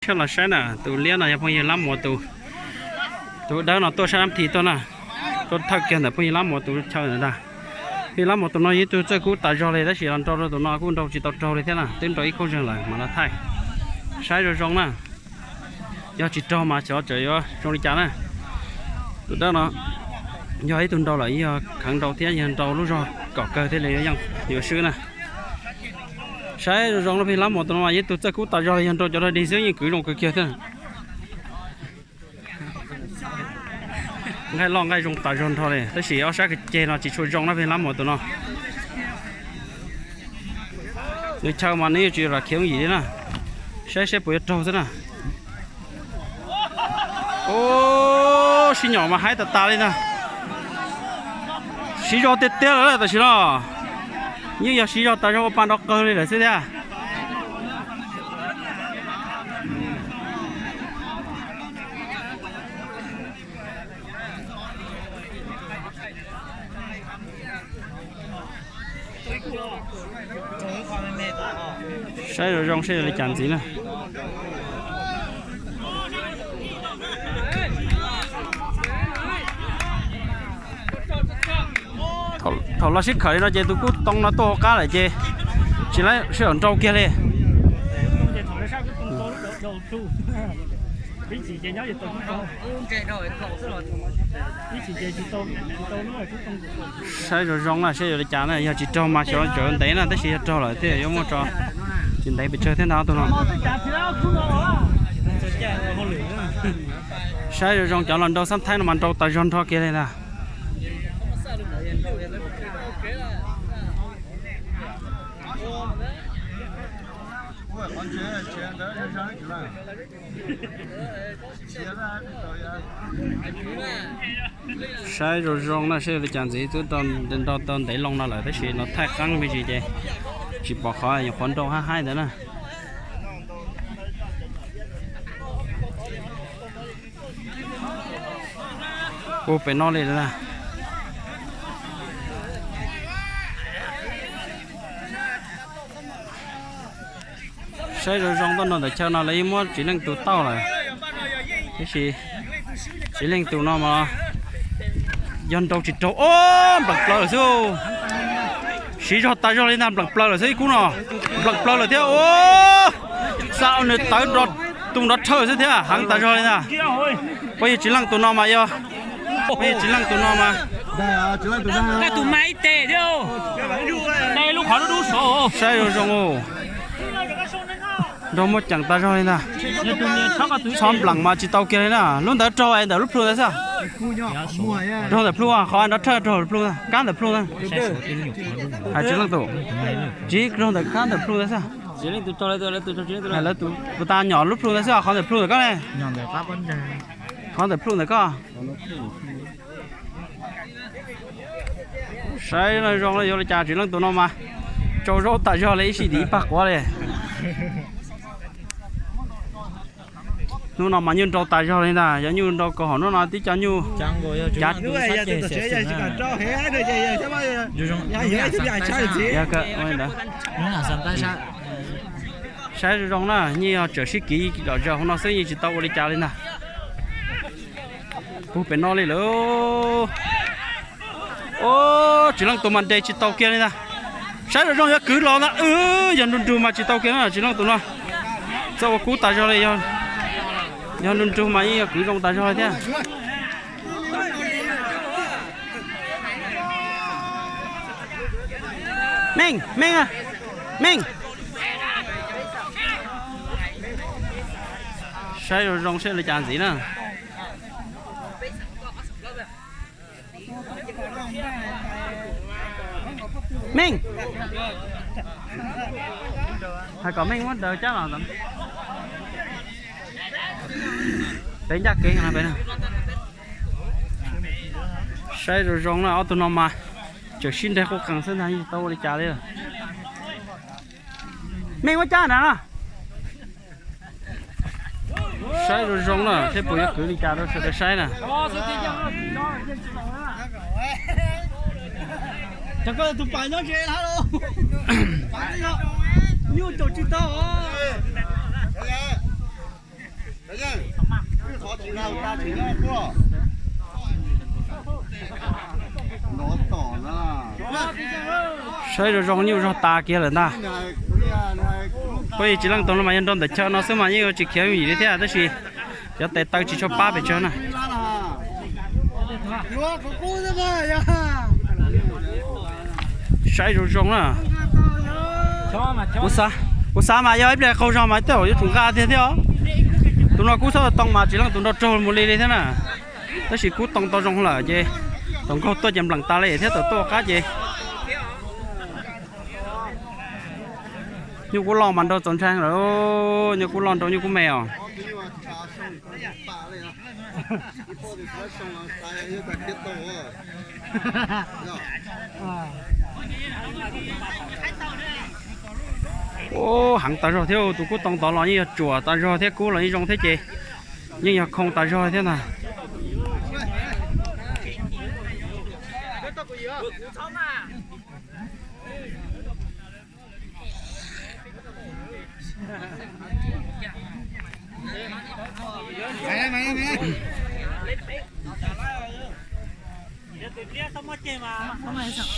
Sawv los saib na, tus liab no yog phooj ywg Lab Muas tus, tus dawb no tuaj sab dab thi tuaj na, tuaj thawj kiag ntawm phooj ywg Lab Muas tus chaw ntawd ntag. Phooj ywg Lab Muas tus no yog ib tug txawj kub tas zog li, tab sis los nrau rau tus no kuj nrau tsis tau raug li thiab na, twb nrau ib khaub zeeg lawm mas los thaij. Saib zoo zoo na, yog tsis raug mas xyov tseem yuav zoo li cas na. Tus dawb no yog ib tug nrau lawm yog kheev nrau thiab, yog nrau lub zog kom kawg thiaj li yeej yuav swb na. Saib zoo zoo na, phooj ywg Lab Muas tus no mas yog ib tug txawj kub tas zog li, yog nrau cov dog dig xwb yeej kwv zoo kawg kiag thiab. Nqaij loj nqaij zoo tas zog nrho li, tab sis ob sab kwv ceg no tsis tshua zoo na, phooj ywg Lab Muas tus no. Nws chaw mas nws yuav tsis lam khiav yim li na, saib seb puas yuav raug xwb na. Ub, sib nyom mas haib tas tas li ntag. Siv zog tiag tiag lawm tam sim no, yeej yog siv zog tas zog ua pa nrov qawg li lawm xwb thiab. Saib zoo zoo seb yuav li cas ntxiv na. Thaum los sib khawm li no ces tus kub too no tuaj hauv qab lawm ces tsis laib sib nrau kiag li. Saib zoo zoo na seb yuav li cas na, yog tsis raug mas xyov tseem ntev na, tab sis yog raug lawm thiaj yuav muaj tso, tsis ntev pes tsawg thiab ntag tus no. Saib zoo zoo cov los nrau xab thaib no mas nrau tas zog nrho kiag li ntag. Saib zoo zoo na seb yuav li cas ntxiv, twb nrau tau ntev loo no lawm tab sis no thaij qeeb me ntsis ces tsis pom qhov nyuam qhuav nrau haib haib ntawd na. Ua pem no li lawm na. Saib zoo zoo tuaj nrau ntawm chaw no lawv yeej muab Tsis Leej tus tauj lawm, tab sis Tsis Leej tus no mas yog nrau tsis raug, o, npleem plaws lawm xwb. Siv zog tas zog li ntag, npleem plaws lawm xwb ib kub no, npleem plaws lawm thiab. Xa nws tawv tus nrov rhawj xwb thiab, heev tas zog li ntag. Phooj ywg Tsis Leej tus no mas yog, phooj ywg Tsis Leej tus no mas, tus mas ib teg thiab, lub qhov lub dub saud. Saib zoo zoo, nrau muaj ceem tas zog li ntag. Txhob npleem mas tsis tau kiag li na, lub ntawd raug ntawm lub plhu ntawd xwb. Raug ntawm plhu, qhov nrov rhawj raug plhu, kab ntawm plhu ntag. Hais Tsis Leej tus, tsis raug ntawm kab ntawm plhu ntawd xwb. Hais lawv tus, kuv tas nyom lub plhu ntawd xwb, qhov ntawm plhu ntawm koj ne. Qhov ntawm plhu ntawm koj. Saib zoo zoo yuav li cas, Tsis Leej tus no mas tsau zaub tas zog li, ib sij dim ib pag quav li. Hnub no mas nyuj nrau tas zog li ntag, yog nyuj nrau kaus hauv hnub no tib co nyuj cav. Saib zoo zoo na, yeej yog tseem sib kiv lom zem hauv no xwb, yeej tsis tau ua li cas li ntag. Puag pem no li lawm. Tsis Leej tus mas nres tsis tau kiag li ntag. Saib zoo zoo yuav kwv los ntag, yog nrug nrug mas tsis tau kiag na, Tsis Leej tus no txawj ua kub tas zog li, yog nrug nrug mas yeej yog kwv zoo tas zog li thiab. Meej, Meej, Meej. Saib zoo zoo seb li cas ntxiv na. Meej, hais kom Meej muab daws cab los. Peb ncaj kev no peb. Saib zoo zoo na, ob tug no mas tseem sib nres quj qees xwb ntag, yeej tsis tau ua li cas li. Meej muab cab na. Saib zoo zoo na, seb puas yuav kwv li cas rau sawv daws saib na. Saib zoo zoo nyuj zog tas kiag lawm ntag. Phooj ywg Tsis Leej tus no mas yog nrau ntawm chaw no xwb mas yeej yuav tsis khiav vim li thiab tab sis cov tes taw tsis tshua pab pes tsawg na. Saib zoo zoo na. Kuv xav mas yog ib pliag qaug zog mas tej zaum yuav tsum nqa tiag thiab os. Tus no kuj txhob tau too mas Tsis Leej tus nrau raug mus li li thiab na. Tab sis kuj too tau zoo lawm ces thaum nkaug tuaj ces npleem tas li thiab thaum tuaj qab ces nyuj kub loj mas nrau txaus ntshai lawm. Nyuj kub loj nrau nyuj kub me os. Ub, heev tas zog thiab, tus kub too tod los yeej yog tsuam tas zog thiab, kub los yeej zoo thiab ces yeej yog khoo tas zog thiab ntag.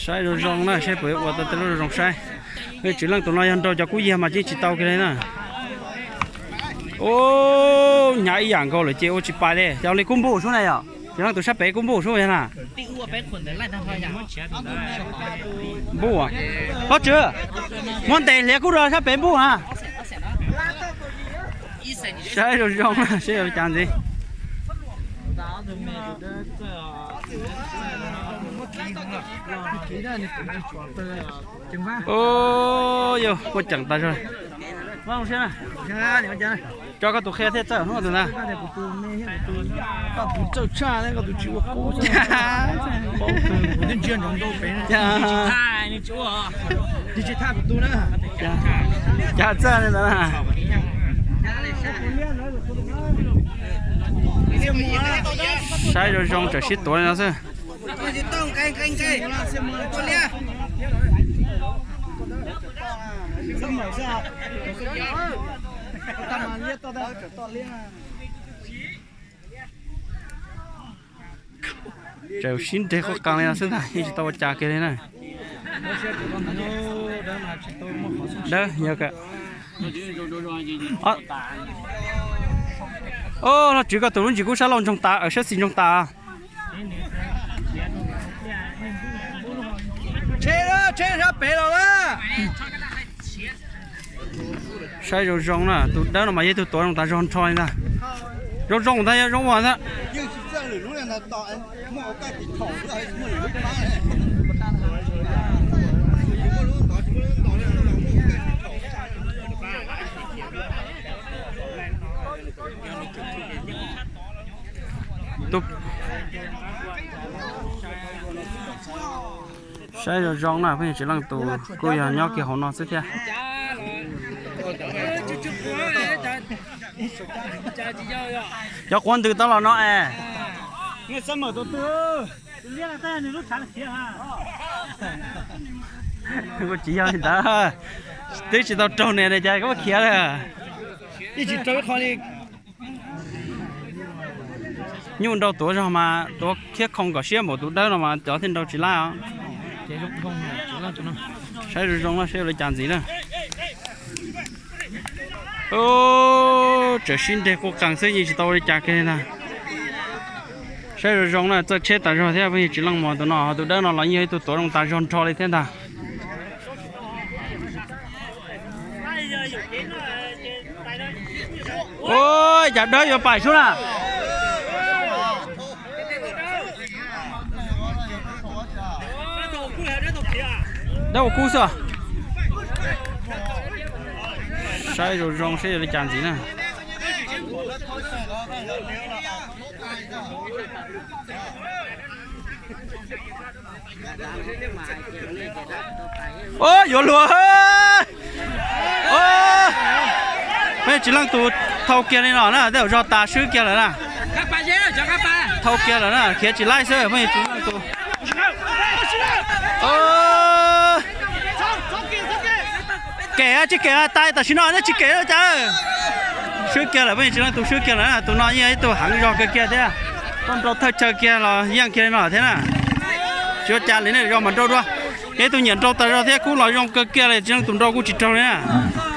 Saib zoo zoo na, saib puas yuav ua tau tej lub zoo zoo saib. Tsis Leej tus no yog nrau cov kub yag mas yeej tsis tau kiag li na. Ub, hnyav ib yam nkaus lawm ces ua tsis pais li. Yog li kub npuj sub na yom, Tsis Leej tus sab pem kub npuj sub yog na. Npuj, Hlob Tswv, muab ntes hliav kub rau sab pem npuj na. Saib zoo zoo na, saib yuav li cas ntxiv. Ub, yog muaj ceem tas zog. Coj koj tus qhia thiaj txawj hnub tus ntag. Cas txawj li ntawd na. Saib zoo zoo tseem sib tuav li no xwb. Tseem sib nres quaj qees li no xwb ntag, yeej tsis tau ua cas kiag li na. Dawb, yog ka. Os, Hlob Tswv, koj tus lub ntsis kub sab laug ntsoog tas, sab xis ntsoog tas. Saib zoo zoo na, tus dawb no mas yog ib tug tuav zoo tas zog nrho li ntag. Zoo zoo ntag, yog zoo ua ntag. Saib zoo zoo na, phooj ywg Tsis Leej tus kuj yog nyob kiag hauv no xwb thiab. Cov quav ntws tau los no es. Kuj tsis yog li ntawd, twb tsis tau raug ne, cas koj khiav lawm. Nyuj nrau tuav zog mas tuav khiab khoo kom siab npaum tus dawb no mas cov thiaj nrau tsis laib os. Saib zoo zoo na, saib ua li cas ntxiv na. Tseem sib nres quaj qees xwb, yeej tsis tau ua li cas kiag li ntag. Saib zoo zoo na, txawj tsheb tas zog thiab, phooj ywg Tsis Leej Mos tus no, tus dawb no los yeej yog ib tug tuav zoo tas zog nrho li thiab ntag. Ua cas dawb yuav pais sub na. Dawb ua kub xwb. Saib zoo zoo saib yuav li cas ntxiv na. Yuav luag. Peb Tsis Leej tus thau kiag li no na, tej zaum zog tas swb kiag lawm na. Thau kiag lawm na, khiav tsis laib xwb peb Tsis Leej tus. Kem tsis kem, tas tam sim no nej tsis kem cas. Swb kiag lawm, peb tsis leej twg swb kiag lawm na. Tus no yeej ib tug heev zog kawg kiag thiab, tuaj nrau thawj chaw kiag los yeej kiag li no thiab na. Tsis ua cas li ne, zog mas nrau dua. Yog ib tug nyiam nrau tas zog thiab, kub los zoo kawg kiag li, tsis leej tus nrau kuj tsis raug li na.